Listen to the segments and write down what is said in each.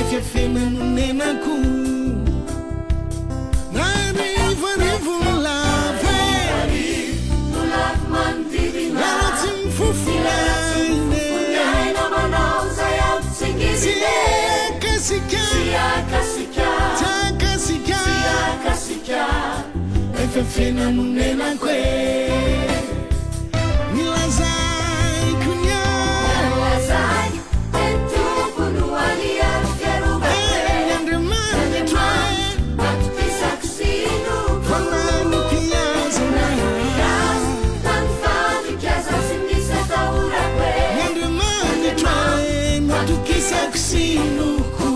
Fiafena nonenako Narivoarivo lava e Raha tsy mifofona aina Tsy akasika Tsy akasika Ilay fiafena nonenako e Nilazaiko ny ahy Ny Andriamanitra Fa nanompiazana Ny Andriamanitra no atokisako sy inoako.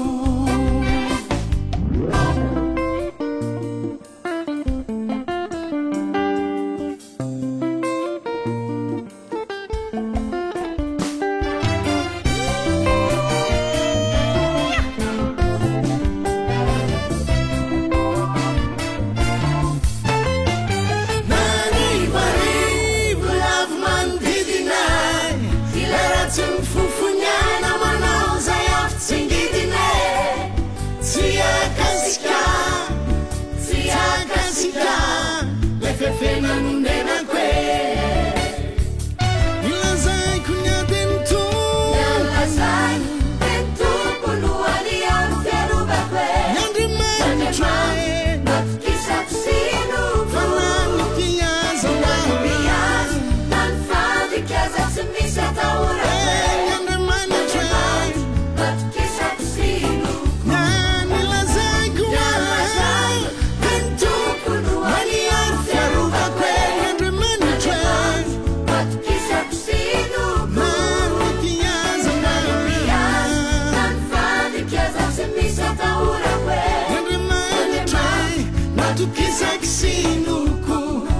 Narivoarivo lavo manodidina ahy, Ilay ratsy mifofo ny aina manao izay avy tsy ngidina e. Tsy akasika, tsy akasika, ilay fiafena nonenako e. Nilazaiko ny adin'ny Tompo. Ny Andriamanitra e. Fa nanompiazana Ny Andriamanitra Na nilazaiko ahy Ny Tompo no aniaro fiarovako e. Ny Andriamanitra Nanompiazana Ny Andriamanitra Natokisako sy inoako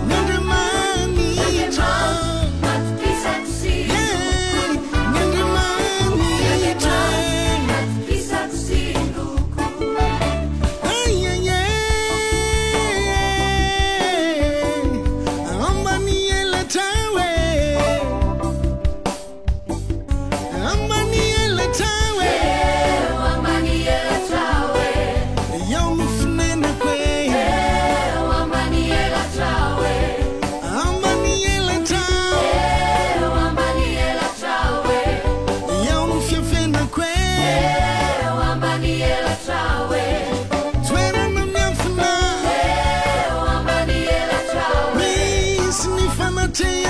Ny Andriamanitra Yeah, Ny Andriamanitra Ay, ay, ay. Ambany elatra hoe Ambany elatra hoe Iaho no fonenako e Ambany elatra Iaho no fiafenako e Toerana miafina Misy ny fanatrehana.